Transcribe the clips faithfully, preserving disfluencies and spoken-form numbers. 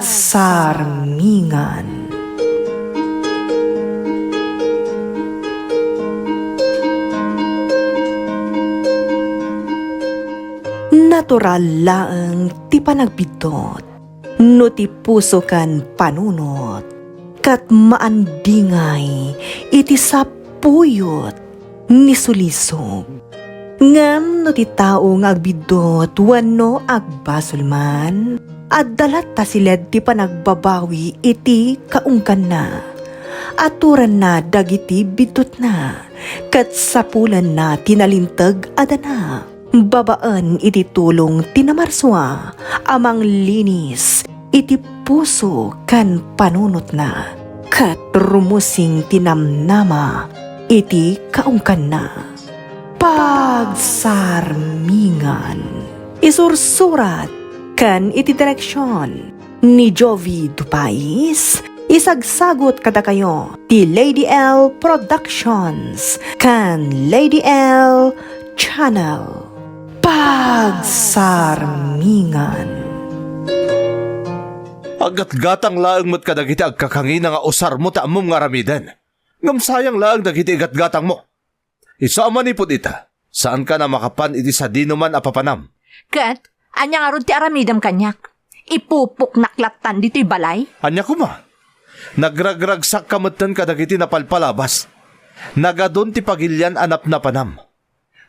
Pagsarmingan. Natural laeng ti panagbiddut no ti puso ken panunot, ket maandingay iti sapuyot ni sulisog. Ngem no ti tao nga agbiddut wenno agbasol man, adda latta siled ti panagbabawi iti kaungganna. Aturanna dagiti biddutna, ket sapulanna ti nalinteg a dana. Babaen iti tulong ti namarsua a manglinis iti puso ken panunotna, ket rumusing ti namnama iti kaungganna. Pagsarmingan. Isursurat ken iti direksion ni Jovi Dupais, isagsagut kadakayo ti Lady L Productions ken Lady L Channel. Pagsarmingan. Aggatgatang laeng met kadagiti agkakangina nga usarmo ta ammom nga aramiden. Ngem sayang laeng dagiti igatgatangmo. Isu a manipud ita, saankan a makapan iti sadinoman a papanam. Ket, ania ngarud ti aramidem kaniak? Ipupoknak lattan ditoy balay? Ania koma? Nagragragsakka metten kadagiti napalpalabas. Nagadun ti pagilian a napnapanam.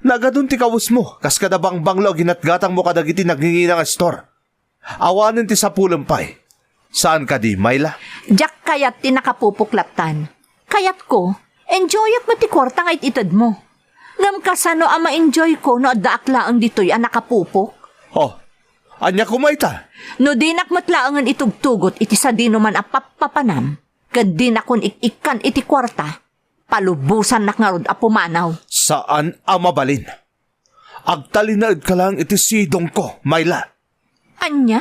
Nagadun ti kawesmo, kas kada bangbanglo a ginatgatangmo kadagiti nagngingina nga istor. Awanen ti sapulem pay. Saan kadi, Myla? Diak kayat ti nakapupok lattan. Kayatko, enjoyak met ti kuarta nga it-itedmo. Ngem kasano a ma-enjoyko no addaak laeng ditoy a nakapupok? Oh, ania koma ita? No dinak met laengen itugtugot iti sadinoman a pappapanam, ken dinakon ik-ikkan iti kuarta, palubosannak ngarud a pumanaw. Saan a mabalin. Agtalinaedka laeng iti sidongko, Myla. Ania?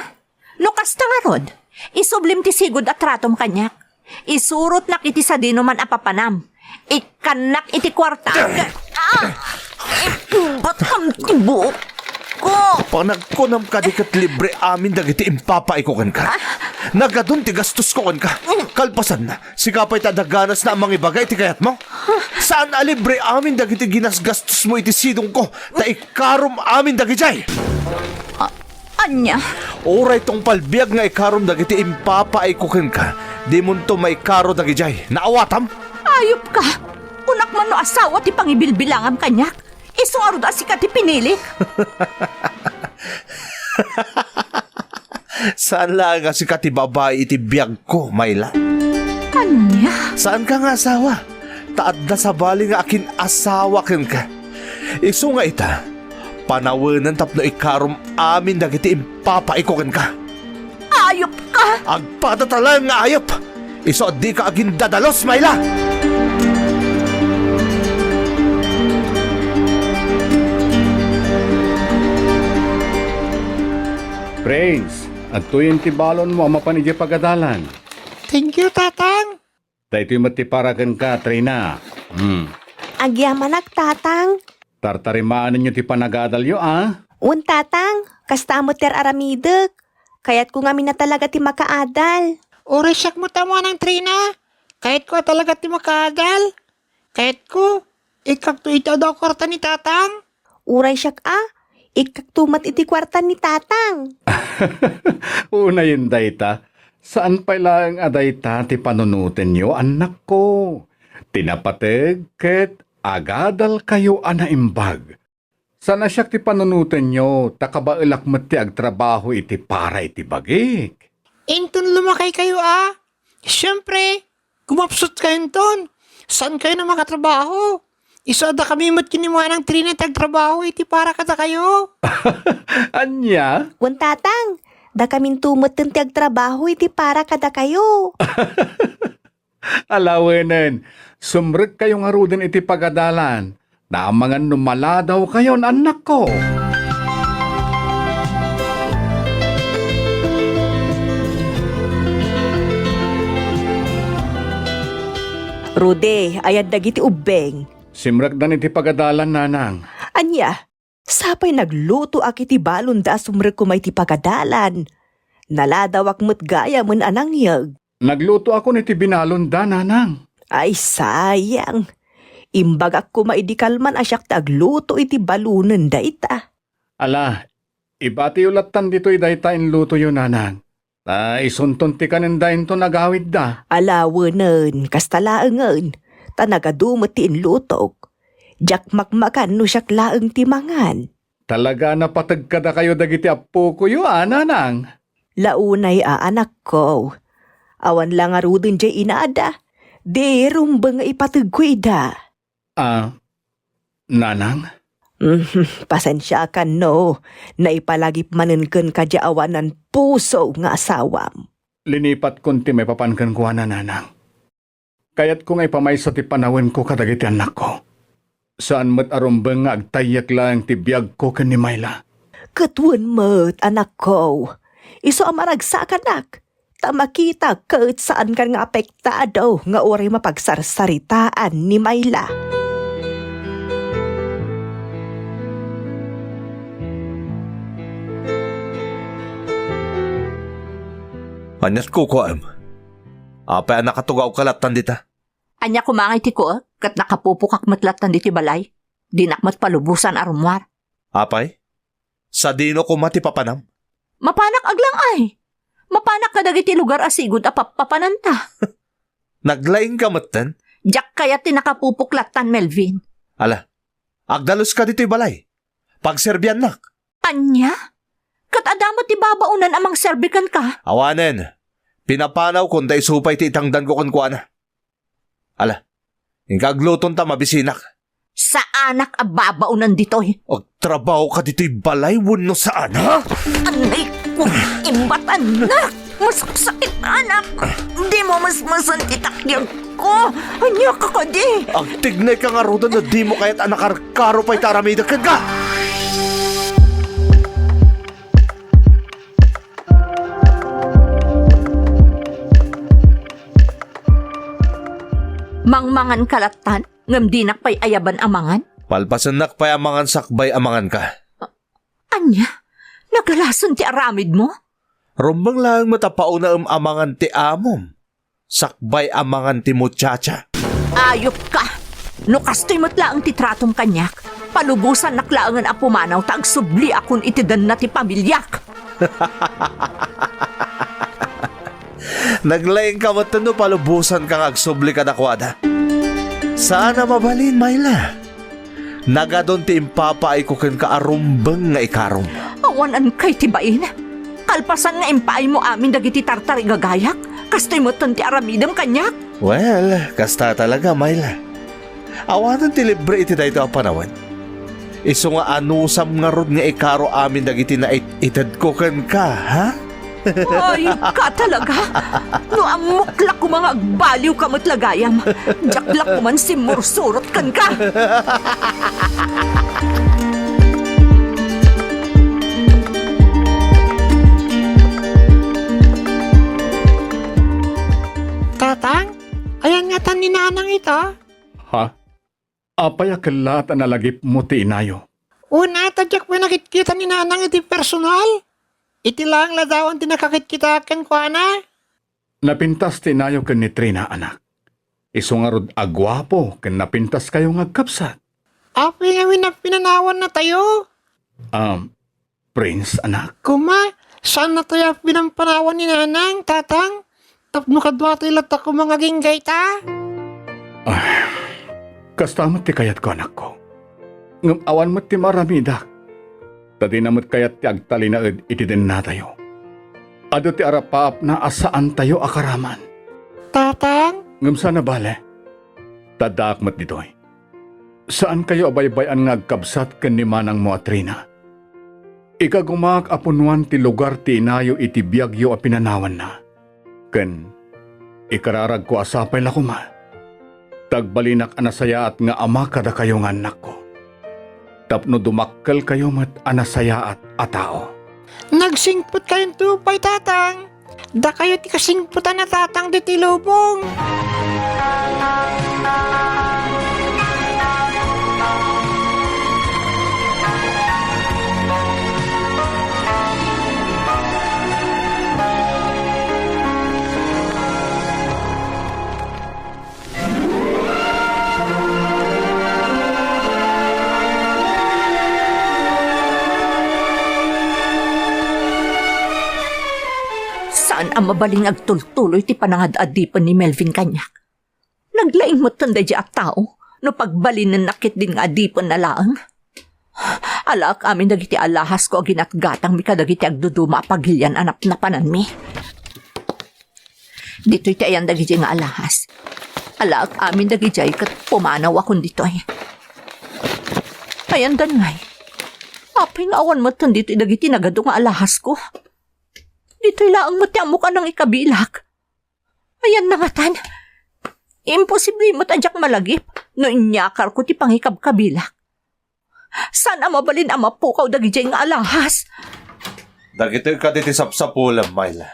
No kasta ngarud, isublim ti sigud a tratom kaniak. Isurotnak iti sadinoman a papanam. Ikkannak iti kuarta. Ah! Ipubatkam ti buokko. Panagkunam kadi ket libre amin dagiti impapaayko kenka. Nagadun ti gastosko kenka. Kalpasanna, sika pay ta adda ganasna a mangibaga iti kayatmo. Saan a libre amin dagiti ginasgastosmo iti sidongko, ta ikarom amin dagidiay. A-, ania? Uray tungpal biag nga ikarom dagiti impapaayko kenka, dimonto maikaro dagidiay. Naawatam? Ayupka! Kunak man no asawa ti pangibilbilangam kaniak. Isu ngarud a sika ti pinilik. Saan laeng a sika ti babai iti biagko, Myla. Ania? Saanka nga asawa, ta adda sabali nga akin-asawa kenka. Isu nga ita, panawenen tapno ikarom amin dagiti impapaayko kenka. Ayupka! Agpadata laeng nga ayup! Isu a dika agindadalus, Myla! Prince, adtoyen ti balonmo a mapan idiay pagadalan. Thank you, Tatang. Daytoy met ti para kenka, Trina. Hmm. Agyamanak, Tatang. Tartarimaanenyo ti panagadalyo, a? Wen, Tatang. Kasta met ti ar-aramidek. Kayatko ngamin a talaga ti makaadal. Uray siak met a, Manang Trina. Kayatko a talaga ti makaadal. Kayatko, ikkakto iti adu a kuarta ni Tatang. Uray siak a, ikkakto met iti kuarta ni Tatang. Unayen dayta, saan pay laeng a dayta ti panunotenyo, annakko. Ti napateg ket agadalkayo a naimbag. Saan a siak ti panunotenyo, ta kabaelak met ti agtrabaho iti para iti bagik. Inton lumakaykayo a, siempre, gumapsutkayonton. Saankayon a makatrabaho? Isu a dakami met ken ni Manang Trina ti agtrabaho iti para kadakayo. Ania? Wen, Tatang, dakaminto metten ti agtrabaho iti para kadakayo. Alawenen, sumrekkayo ngaruden iti pagadalan. Naamangan no maladawkayon, annakko. Rudy, ayan dagiti ubbing. Simrekdan iti pagadalan, nanang. Ania? Sapay naglutoak iti balonda a sumrek koma iti pagadalan. Naladawak met gayamen a nangyeg. Naglutoakon iti binalonda, nanang. Ay, sayang. Imbagak koma idi kalman a siak ti agluto iti balonen dayta. Ala, ibatiyo lattan ditoy dayta inlutoyo, nanang. Ta isunton ti kanenda inton agawidda. Ala, wenen, kasta laengen, ta nagadu met ti inlutok. Diak makmakan no siak laeng ti mangan. Talaga a napateg kadakayo dagiti appokoyo, a, nanang? La unay a, anakko. Awan la ngaruden diay inada. Di rumbeng nga ipategko ida. A, nanang? Mhm, pasensiakan no naipalagip manen kenka diay awanan puso nga asawam. Linipatkon ti maipapan kenkuana, nanang. Kayatko nga ipamaysa ti panawenko kadagiti annakko. Saan met a rumbeng nga agtayyek laeng ti biagko ken ni Myla. Ket wen met, anakko. Isu a maragsakanak, ta makitak ket saankan nga apektado nga uray mapagsarsaritaan ni Myla. Aniat kukuaem? Apay a nakatugawka lattan dita? Ania koma ngay ti kuek, ket nakapupokak met lattan ditoy balay? Dinak met palubosan a rummuar. Apay? Sadino koma ti papanam? Mapanak aglang-ay. Mapanak kadagiti lugar a sigud a pappapananta. Naglaingka metten? Diak kayat ti nakapupok lattan, Melvin. Ala, agdaluska ditoy balay. Pagserbiannak. Ania? Ket adda met ti babaonan a mangserbi kenka? Awanen. Pinapanawkon ta isu pay ti itangdanko kenkuana. Ala, inka agluton ta mabisinak. Saanak a babaonan ditoy. Agtrabahoka ditoy balay wenno saan, ha? Anay ko, imbatanak. Masaksakit, anak. Di mo masmasan ti takyag ko. Ania ka kadi? Agtignay ka ngaruden no di mo kayat a nakarkaro pay ta aramidek kenka. Mangmangan ka lattan, ngem dinak pay ayaban a mangan? Palpasennak pay a mangan sakbay a manganka. Ania? Nagalasen ti aramidmo? Rumbeng laeng met a paunaem a mangan ti amom. Sakbay a mangan ti muchacha. Ayupka! No kastoy met laeng ti tratom kaniak, palubosannak laengen a pumanaw ta agsubliakon iti denna ti pamiliak. Naglaingka met no palubosanka nga agsubli kadakuada. Saan a mabalin, Myla. Nagadun ti impapaayko kenka a rumbeng nga ikarom. Awan ankay ti bain. Kalpasan nga impaaymo amin dagiti tartarigagayak, kastoy metten ti aramidem kaniak. Well, kasta talaga, Myla. Awanen ti libre iti daytoy a panawen. Isu nga anusam ngarud nga ikaro amin dagiti nait-itedko kenka, ha? Ay, ka talaga! No ammok la koma nga agbaliwka met la gayam, diak la koman simmursurot kenka! Tatang, ayan ngatan ni Nanang ita? Ha? Apay a kellaat a nalagipmo ti inayo? Una, ta diak pay nakitkita ni Nanang iti personal. Iti laeng ladawan ti nakakitkitaak kenkuana. Napintas ti inayo ken ni Trina, anak. Isu ngarud a guapo ken napintaskayo nga agkabsat. Apay ngamin a pinanawannatayo? Um, Prince, anak? Koma, saannatayo a pinampanawan ni Nanang, Tatang, tapno kaduatayo latta koma nga agingga ita? Ah, kasta met ti kayatko, anakko. Ngem awan met ti maaramidak. Ta dina met kayat ti agtalinaed iti dennatayo. Adu ti arapaapna a saantayo a karaman. Tatang? Ngem saan a bale. Ta addaak met ditoy. Saankayo a baybay-an nga agkabsat ken ni manangmo a Trina. Ikagumaak a punuan ti lugar ti inayo iti biagyo a pinanawanna. Ken ikararagko a sapay la koma, ta agbalinak a nasayaat nga ama kadakayo nga annakko, tapno dumakkelkayo met a nasayaat a tao. Nagsingpetkayon pay, Tatang. Dakayo ti kasingpetan a tatang ditoy lubong. a mabalin nga agtultuloy ti panangad-adipen ni Melvin kaniak. Naglaing metten daydiay a tao no pagbalinennak ketdin nga adipenna laeng. Alaek amin dagiti alahasko a ginatgatangmi kadagiti agduduma a pagilian a napnapananmi. Ditoy ti ayan dagidiay nga alahas. Alaek amin dagidiay ket pumanawakon ditoy. Ayandan ngay. Apay nga awan metten ditoy dagiti nagadu nga alahasko? Ditoy laeng met ti ammok a nangikabilak. Ayanna ngatan. Imposible met a diak malagip no inyakarko ti pangikabkabilak. Saan a mabalin a mapukaw dagidiay nga alahas? Dagitoy kadi ti sapsapulem, Myla.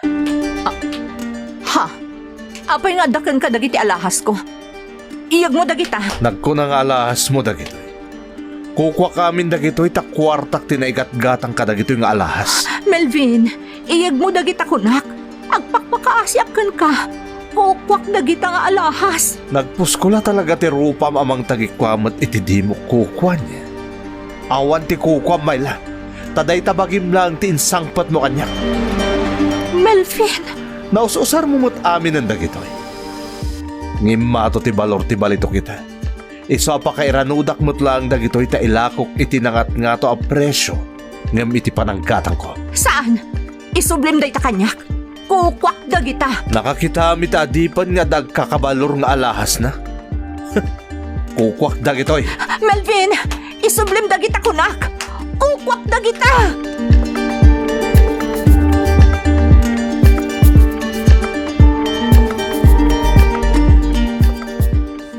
Ha? Apay nga adda kenka dagiti alahasko? Iyegmo dagita. Nagkuna nga alahasmo dagitoy. Kukuak amin dagitoy ta kuartak ti naigatgatang kadagitoy nga alahas. Melvin, iyegmo dagita kunak. Agpakpakaasiak kenka. Kukuak dagita nga alahas. Nagpusko la talaga ti rupam a mangtagikua met iti dimo kukua, nia? Awan ti kukuam, Myla. Ta dayta bagim laeng ti insangpetmo kaniak. Melvin! Naus-usarmo met aminen dagitoy. Ngem mato ti balor ti balitok ita. Isu a pakairanudak met laeng dagitoy ta ilakok iti nangatngato a presio ngem iti pananggatangko. Saan? Isublim dayta kaniak. Kukuak dagita. Nakakitami ta adipen nga adda agkakabalor nga alahasna. Kukuak dagitoy. Melvin, isublim dagita kunak. Kukuak dagita.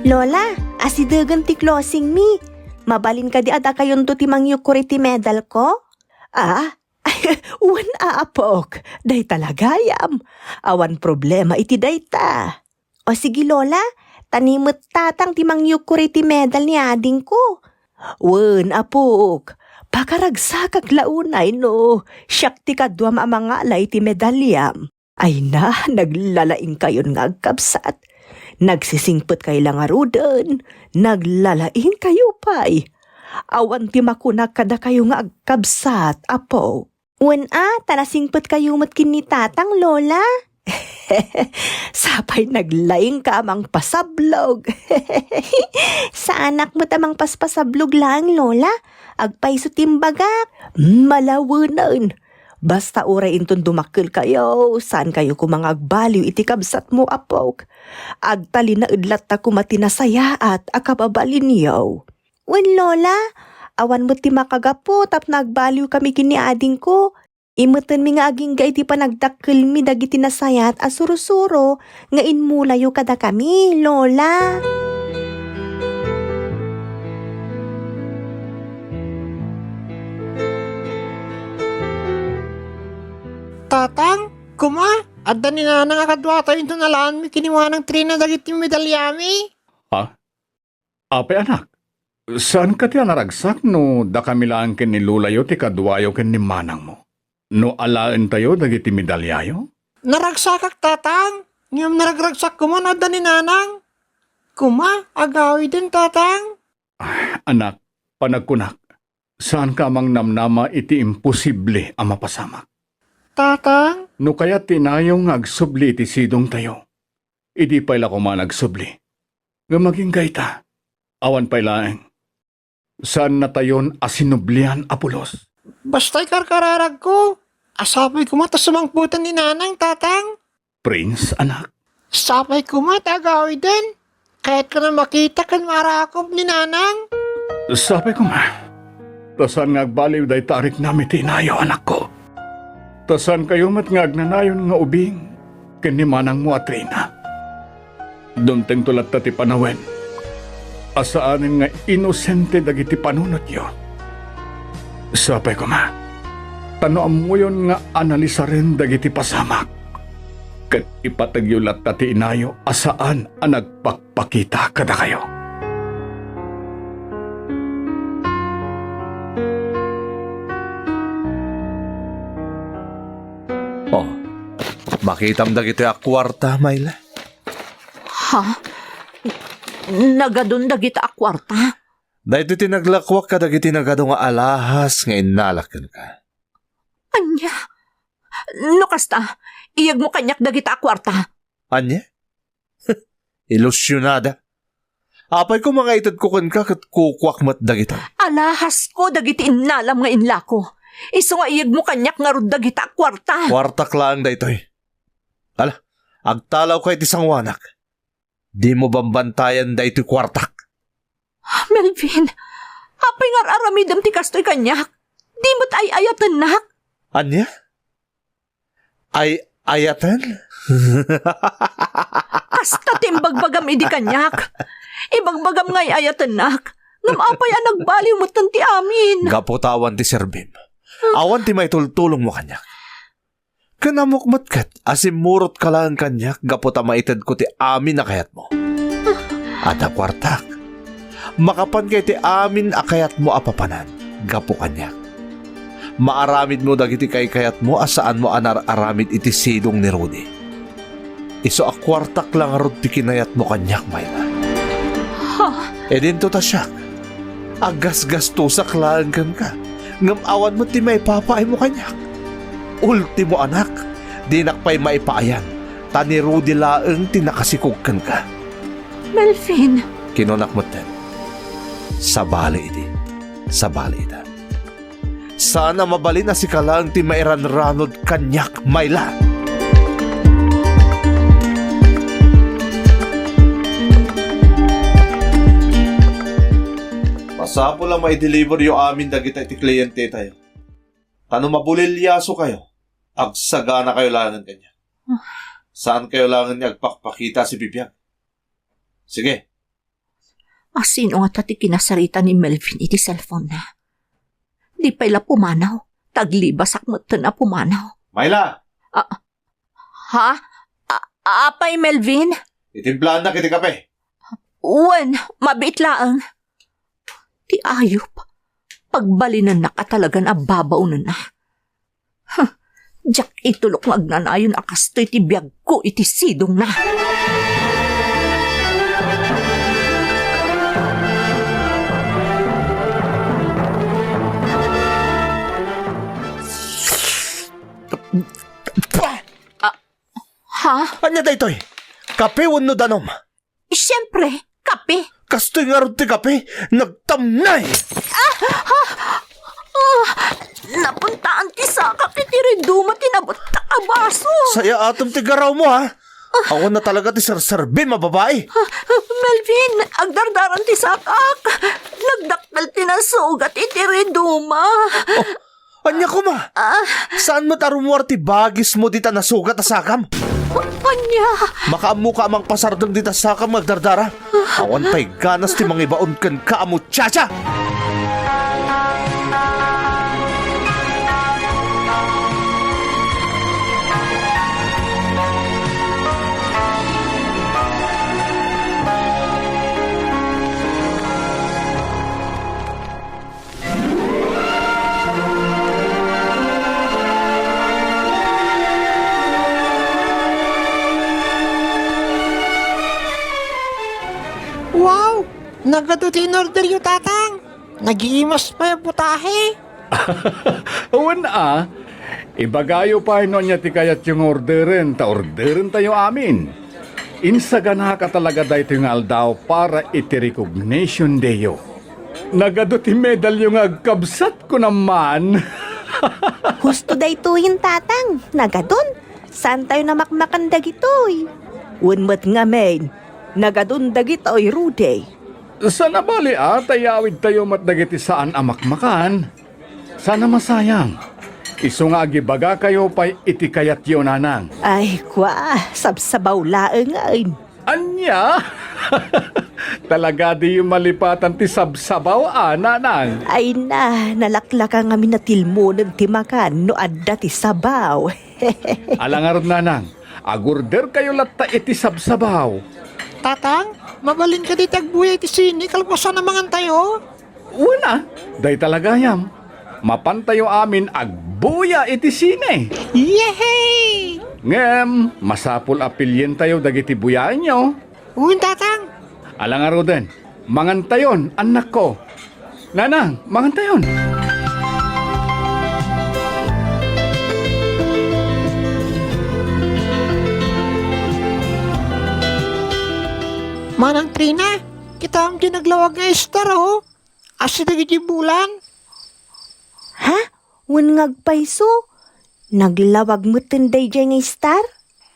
Lola, asidegen ti closing mi. Mabalin kadi a dakayonto ti mangyukkor iti medalko? Ah, wen a, apok. Dayta la gayam. Awan problema iti dayta. O sige, Lola, ta ni met tatang ti mangyukkor iti medal ni adingko. Wen, apok, pakaragsakak la unay no siak ti kaduam a mangala iti medalyam. Ay na, naglalaingkayon nga agkabsat. Nagsisingpetkay la ngaruden, naglalaingkayo pay. Awan ti makunak kadakayo nga agkabsat, apo. Wen a, ta nasingpetkayo met ken ni tatang, Lola. Sapay naglaingka a mangpasablog. Saanak met a mangpaspasablog laeng, Lola. Agpayso ti imbagak. Malawenen. Basta uray inton dumakkelkayo, saankayo koma nga agbaliw iti kabsatmo, apok. Agtalinaed latta koma ti nasayaat a kababalinyo. Wen, Lola, awan met ti makagapu tapno agbaliwkami ken ni adingko. Imetenmi nga agingga iti panagdakkelmi dagiti nasayaat a sursuro nga immulayo kadakami, Lola. Tatang, koma, adda ni Nanang a kaduatayo inton alaenmi ken ni Manang Trina dagiti medalyami. Ha? Apay, anak, saanka ti a naragsak no dakami laeng ken ni lolayo ti kaduayo ken ni manangmo? No alaentayo dagiti medalyayo? Naragsakak, tatang, ngem naragragsak koma no adda ni nanang. Koma, agawiden, tatang. Anak, panagkunak, saanka a mangnamnama iti imposible a mapasamak? Tatang? No kayat ti inayo nga agsubli iti sidongtayo, idi pay la koma agsubli. Ngem agingga ita, awan pay laeng. Saannatayon a sinublian a pulos. Basta ikarkararagko, a sapay koma ta sumangpeten ni nanang, tatang. Prince, anak. Sapay koma ta agawiden. Kayatko a makita ken maarakop ni nanang. Sapay koma. Ta saan nga agbaliw dayta a riknam iti inayo, anakko. Ta saankayo met nga agnanayon nga ubing ken ni manangmo a Trina. Dumtengto latta ti panawen a saanen nga inosente dagiti panunotyo. Sapay koma, ta no ammoyon nga analisaren dagiti pasamak, ket ipategyo latta ti inayo a saan a nagpakpakita kadakayo. Oh, makitam dagitoy a kuarta, Myla? Ha? Nagadun dagita a kuarta? Daytoy ti naglakuak kadagiti nagadu nga alahas nga innalak kenka. Ania? No kasta, iyegmo kaniak dagita a kuarta. Ania? Ilusionada. Apay koma nga itedko kenka ket kukuak met dagita? Alahasko dagiti innalam nga inlako. Isu nga iyegmo kaniak ngarud dagita a kuarta. Kuartak laeng daytoy. Ala, agtalawka iti sanguanak. Dimo bambantayan daytoy kuartak. Melvin, apay nga ar-aramidem ti kastoy kaniak? Di met ay-ayatennak? Ania? Ay-ayaten? Kasta ti imbagbagam idi kaniak. Ibagbagam nga ay-ayatennak. Ngem apay a nagbaliw metten ti amin? Gapu ta awan ti serbim. Awan ti maitultulongmo kaniak. Ken ammok met ket a simmurotka laeng kaniak gapu ta maitedko ti amin a kayatmo. Adda kuartak. Makapanka iti amin a kayatmo a papanan gapu kaniak. Maaramidmo dagiti kaykayatmo a saanmo a nar-aramid iti sidong ni Rudy. Isu a kuartak la ngarud ti kinayatmo kaniak, Myla. Ha? Idinto ta siak, aggasgastosak laeng kenka, ngem awan met ti maipapaaymo kaniak. Ultimo, anak, dinak pay maipaayan, ta ni Rudy laeng ti nakasikog kenka. Melvin. Kinunak metten, sabali idi, sabali ida. Saan a mabalin a sika laeng ti mairanranod kaniak, Myla. Masapul a maideliveryo amin dagita iti klientetayo. Ta no mabulilyasokayo, agsaganakayo laengen kaniak. Saankayo laengen nga agpakpakita a sibibiag. Sige, Asino ngata ti kinasarita ni Melvin iti cellphone-na? Di pay la pumanaw, ta aglibasak metten a pumanaw. Myla! Ah, ha? A-, apay, Melvin? Itimplaannak iti kape. Wen, mabiit laeng. Ti ayup, pagbalinennak a talagan a babaonenna. Huh, diak itulok nga agnanayon a kastoy ti biagko iti sidongna. Ah, ha? Ania daytoy? Kape wenno danum? Siempre, kape. Kastoy ngarud ti kape, nagtamnay! Ah! Ah! Ah! Napuntaan ti sakak iti riduma ti nabuttak a baso. Sayaat ti garawmo, ha? Awan na talaga ti serserbim a babai. Ah, Melvin, agdardaran ti sakak. Nagdakkel ti nasugat iti riduma. Oh, ania koma? Ah. Saan met a rummuar ti bagismo dita nasugat a sakam? Ania? Makaammoka a mangpasardeng dita sakam nga agdardara? Awan pay ganas ti mangibaon kenka a muchacha! Wow! Nagadu ti inorderyo, Tatang! Nagiimas pay a putahe! Wen a, ibagayo pay no ania ti kayatyo nga orderen, ta orderentayo amin. Insaganak a talaga daytoy nga aldaw para iti recognition day-yo. Nagadu ti medalyo nga agkabsat, kunam man. Husto daytoyen, Tatang. Nagadun. Saantayo namakmakan dagitoy. Wen met ngamin, nagadun dagitoy, Rudy. Saan a bali a ta iyawidtayo met dagiti saan a makmakan. Saan a masayang. Isu nga agibagakayo pay iti kayatyo, Nanang. Ay, kua, sabsabaw laengen. Ania? Talaga diyo malipatan ti sabsabaw, a, Nanang? Ay na, nalaklaka ngamin a tilmoneg ti makan no adda ti sabaw. Ala ngarud, Nanang, agorderkayo latta iti sabsabaw. Tatang, mabalin kadi ti agbuya iti sine kalpasan a mangantayo? Wen a, dayta la gayam. Mapantayo amin agbuya iti sine. Yehey! Ngem, masapul a pilientayo dagiti buyaenyo. Wen, Tatang. Ala ngaruden, mangantayon, annakko. Nanang, mangantayon. Manang Trina, kitaem diay naglawag nga star, o. Asideg idiay bulan. Ha? Wen nga agpayso? Naglawag metten daydiay nga star?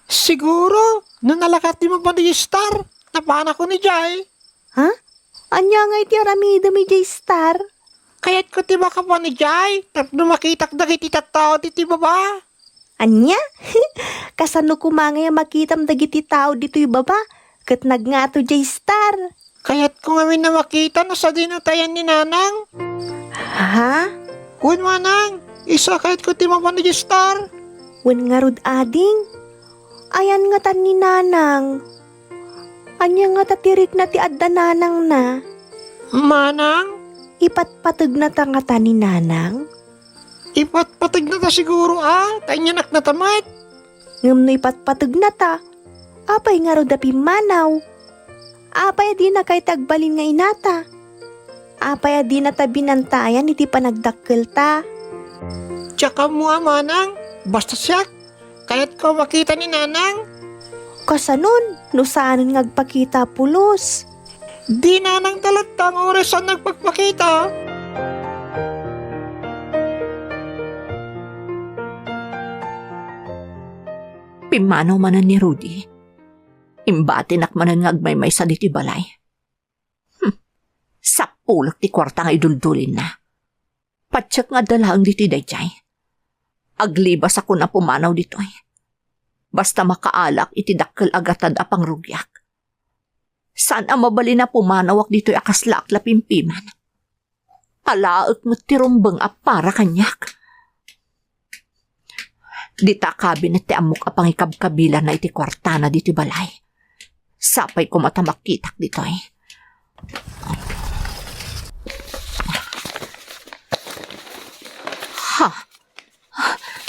Siguro, no nalakat ti mapan idiay star, napanakon idiay. Ha? Ania ngay ti aramidem idiay star? Kayatko ti makapan idiay, tapno makitak dagiti tattao ditoy baba. Ania? Kasano koma ngay a makitam dagiti tao ditoy baba ket nagngato diay star? Kayatko ngamin a makita no sadino ti ayan ni Nanang. Ha? Wen, Manang, isu a kayatko ti mapan idiay star. Wen ngarud, ading? Ayan ngata ni Nanang? Ania ngata ti rikna ti adda nanangna? Manang? Ipatpategnata ngata ni Nanang? Ipatpategnata siguro a, ta inyanaknata met. Ngem no ipatpategnata, apay ngarud a pimmanaw? Apay a dinakayta agbalin nga inata? Apay a dinata binantayan iti panagdakkelta? Diak ammo a, Manang, basta siak, kayatko a makita ni Nanang. Kasanon, no saanen nga agpakita a pulos? Di Nanangta latta nga uray saan nga agpakpakita. Pimmanaw manen ni Rudy. Imbatinak manen nga agmaymaysa ditoy balay. Hmm. Sapulek ti kuarta nga iduldulinna. Patiek nga adda laeng ditoy daydiay. Aglibasakon a pumanaw ditoy. Basta makaalaak iti dakkel a gatad a pangrugiak. Saan a mabalin a pumanawak ditoy a kaslaak la pimpiman. Alaek met ti rumbeng a para kaniak. Dita a kabinet ti ammok a pangikabkabilanna iti kuartana ditoy balay. Sapay koma ta makitak ditoy. Ha?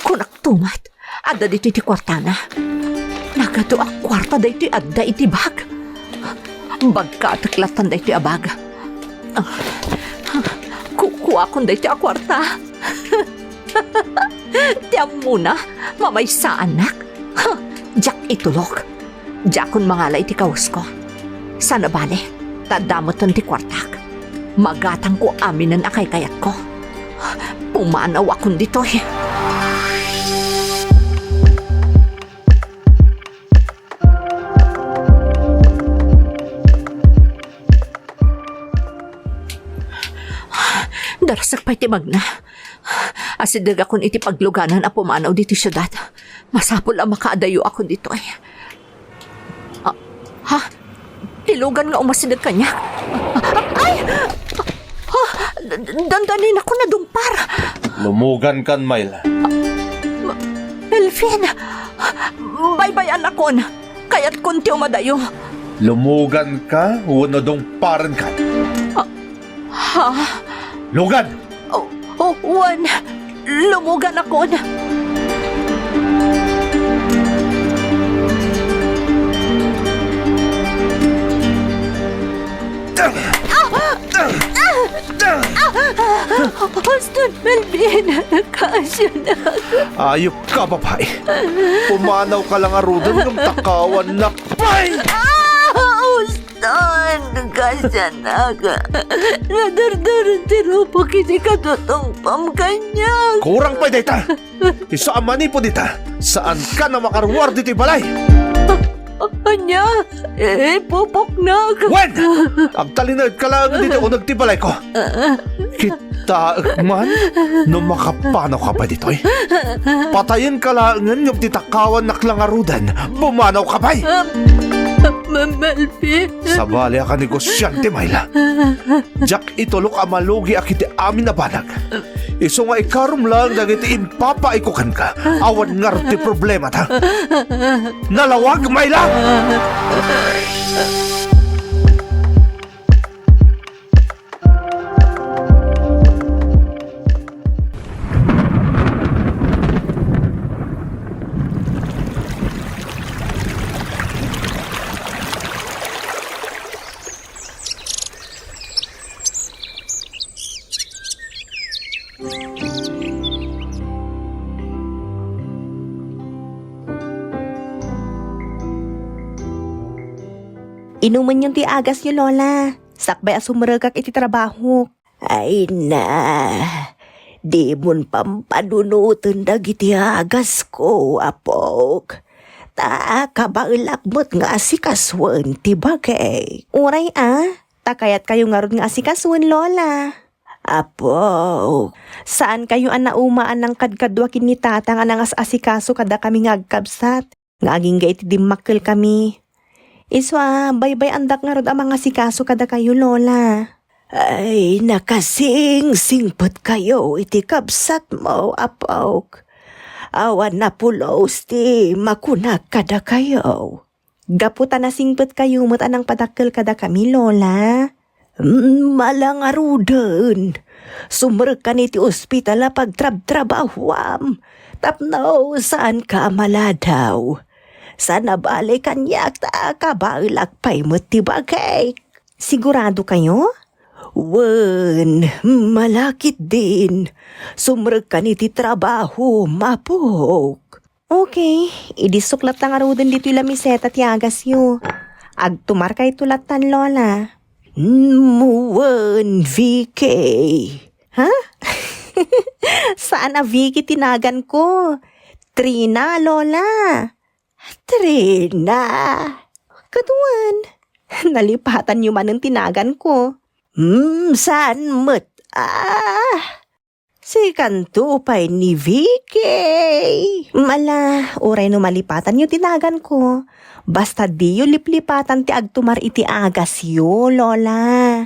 Kunak tumat, adda ditoy ti kuartana. Nagadu a kuarta daytoy adda iti bag. Bagkatek lattan daytoy a bag. Ah, kukuakon daytoy a kuarta. Ti ammona, mamaysaannak. Huh, diak itulok. Diakon mangala iti kawesko. Saan a bale, ta adda metten ti kuartak. Magatangko aminen a kaykayatko. Pumanawakon ditoy. Darasek pay ti magna. Asidegakon iti pagluganan a pumanaw ditoy siudad. Masapul a makaadayoakon ditoy. Ah, ha? Ti lugan nga umasideg kaniak? Ay! Ah, d-, d-, dandaninakon a dungpar. Lumugankan, Myla. Ma-, Melvin! Baybay-annakon. Kayatkon ti umadayo. Lumuganka wenno dungparenkan? Ah, ha? Lugan! Oh, oh, wen, lumuganakon. Ah! Ah! Ah! Huston, Melvin, kaasianak. Ayupka, babai. Pumanawka la ngaruden ngem takawannak pay! Ah! Huston, kaasianak. Nadardaren ti rupok iti katutungpam kaniak. Kurang pay dayta. Isu a manipud ita, saankan a makaruar ditoy balay. Ania? Ipupoknak. Wen! Agtalinaedka laeng ditoy uneg ti balayko. Kittaek man no makapanawka pay ditoy. Patayenka laengen ngem ti takawannak la ngaruden, pumanawka pay. Ah, Ma-, Melvin. Sabali a kanegosiante, Myla. Diak itulok a malugiak iti amin a banag. Isu nga ikarom laeng dagiti impapaayko kenka. Awan ngarud ti problemata. Nalawag, Myla! Inumenyon ti agasyo, Lola. Sakbay a sumrekak iti trabahok. Ay na, dimon pampanunoten dagiti agasko, apok. Ta kabaelak met nga asikasuen ti bagik. Uray a, ta kayatkayo ngarud nga asikasuen, Lola. Apok, saankayo a nauma a nangkadkadua ken ni Tatang a nangas-asikaso kadakami nga agkabsat, nga agingga iti dimmakkelkami. Isu a, baybay-andak ngarud a mangasikaso kadakayo, Lola. Ay, nakasingsingpetkayo iti kabsatmo, apok. Awan a pulos ti makunak kadakayo. Gapu ta nasingpetkayo met a nangpadakkel kadakami, Lola. Mm, mala ngaruden. Sumrekkan iti ospital a pagtrabtrabahuam. Tapno saanka a maladaw. Saan a bale kaniak ta kabaelak pay met ti bagik. Siguradokayo? Wen, mala ketdin. Sumrekkan iti trabahom, apok. Okay, idissok latta ngaruden ditoy lamiseta ti agasyo. Agtumarkayto lattan, Lola. Mm, wen, Vicky. Ha? Saan a Vicky ti naganko? Trina, Lola. Trina. Ket wen, nalipatanyo manen ti naganko. Hmm, saan met? Ah, sikanto pay ni Vicky. Mala, uray no malipatanyo ti naganko, basta diyo liplipatan ti agtumar iti agasyo, Lola.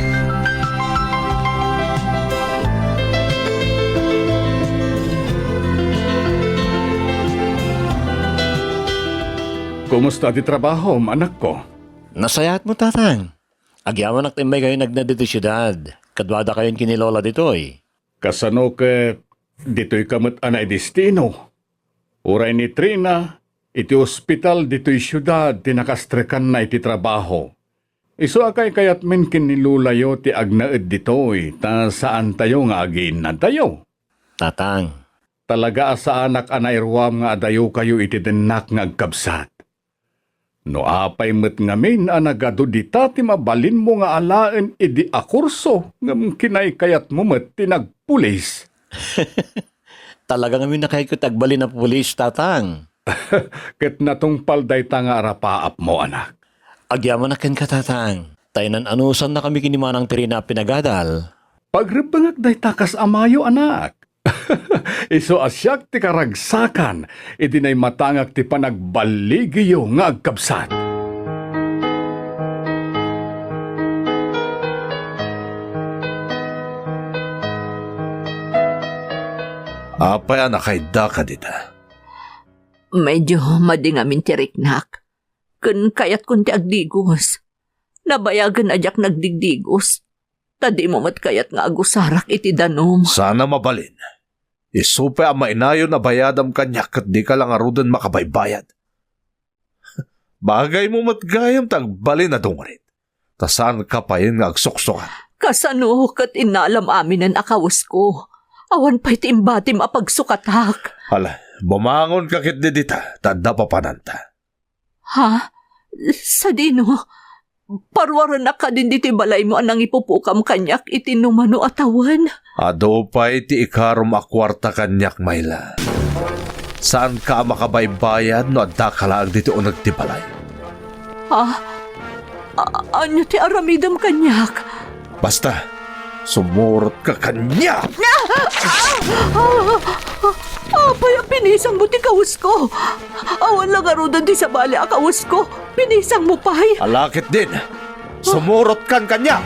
Kumusta ti trabahom, anakko? Nasayaatmo, Tatang. Agyamanak ta immay kayo nagnad iti siudad. Kaduadakayon ken ni Lola ditoy. Kasano ket ditoyka met a naidestino? Uray ni Trina, iti ospital ditoy siudad ti nakastrekanna iti trabaho. Isu a kaykayatmin ken ni Lolayo ti agnaed ditoy, ta saantayo nga agiinnadayo. Tatang. Talaga a saanak a nairuam nga adayokayo iti dennak nga agkabsat. No apay met ngamin a nagadu dita ti mabalinmo nga alaen idi a kurso ngem kinaykayatmo met ti nagpulis. Talaga ngamin a kayatko ti agbalin a pulis, Tatang. Ket natungpal dayta nga arapaapmo, anak. Agyamanak kenka, Tatang. Ta inan-anusannakami ken ni Manang Trina a pinagadal. Pagrebbengek dayta kas amayo, anak. Isu a siak ti karagsakan iti naimatangak ti panagbaligiyo nga agkabsat. Apay a nakaydaka dita? Medyo madi ngamin ti riknak. Ken kayatkon ti agdigos. Nabayagen a diak nagdigdigos. Ta dimo met kayat nga agusarak iti danum. Saan a mabalin. Isu pay a mainayon a bayadam kaniak ket dika la ngaruden makabaybayad. Bagaymo met gayam ti agbalin a dungrit. Ta saanka payen nga agsuksukat. Kasano ket innalam aminen a kawesko? Awan pay ti imbatim a pagsukatak. Hala, bumangonka ketdi dita, ta adda papananta. Ha? Sadino? Paruarennak kadin ditoy balaymo a nangipupukam kaniak iti numano a tawen? Adu pay ti ikarom a kuarta kaniak, Myla. Saanka a makabaybayad no addaka laeng ditoy uneg ti balay. Ha? A-, ania ti aramidem kaniak? Basta, sumurotka kaniak! Ah! Ah! Ah! Apay a pinisangmo ti kawesko? Awan la ngaruden ti sabali a kawesko. Pinisangmo pay. Ala ketdin, sumurotkan kaniak!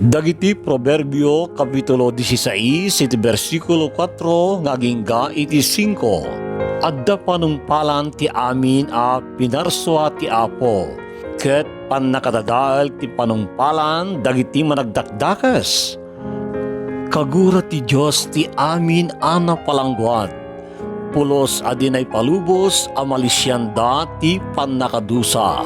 Dagiti Proverbio, Kapitulo dieciséis, iti bersikulo kuatro nga agingga iti singko. Adda panungpalan ti amin a pinarsua ti Apo, ket pannakadadael ti panungpalan dagiti managdakdakes. Kagura ti Dios ti amin a napalangguad, pulos a di naipalubos a malisianda ti pannakadusa.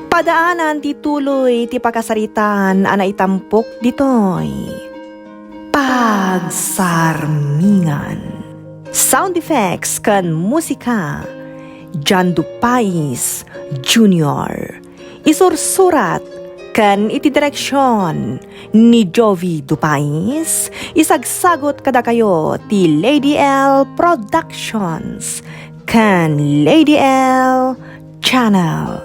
Padaanan ti tuloy ti pakasaritaan a naitampok ditoy. Pagsarmingan. Sound effects ken musika, John Dupais Junior. Isursurat ken iti direksion ni Jovi Dupais, isagsagut kadakayo ti Lady L Productions ken Lady L Channel.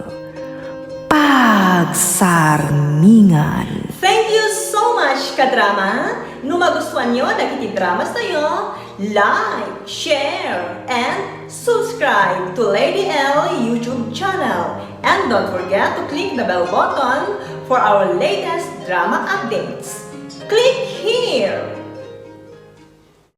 Pagsarmingan. Thank you so much, kadrama! No magustuanyo dagiti dramas tayo, like, share, and subscribe to Lady L YouTube channel. And don't forget to click the bell button for our latest drama updates. Click here!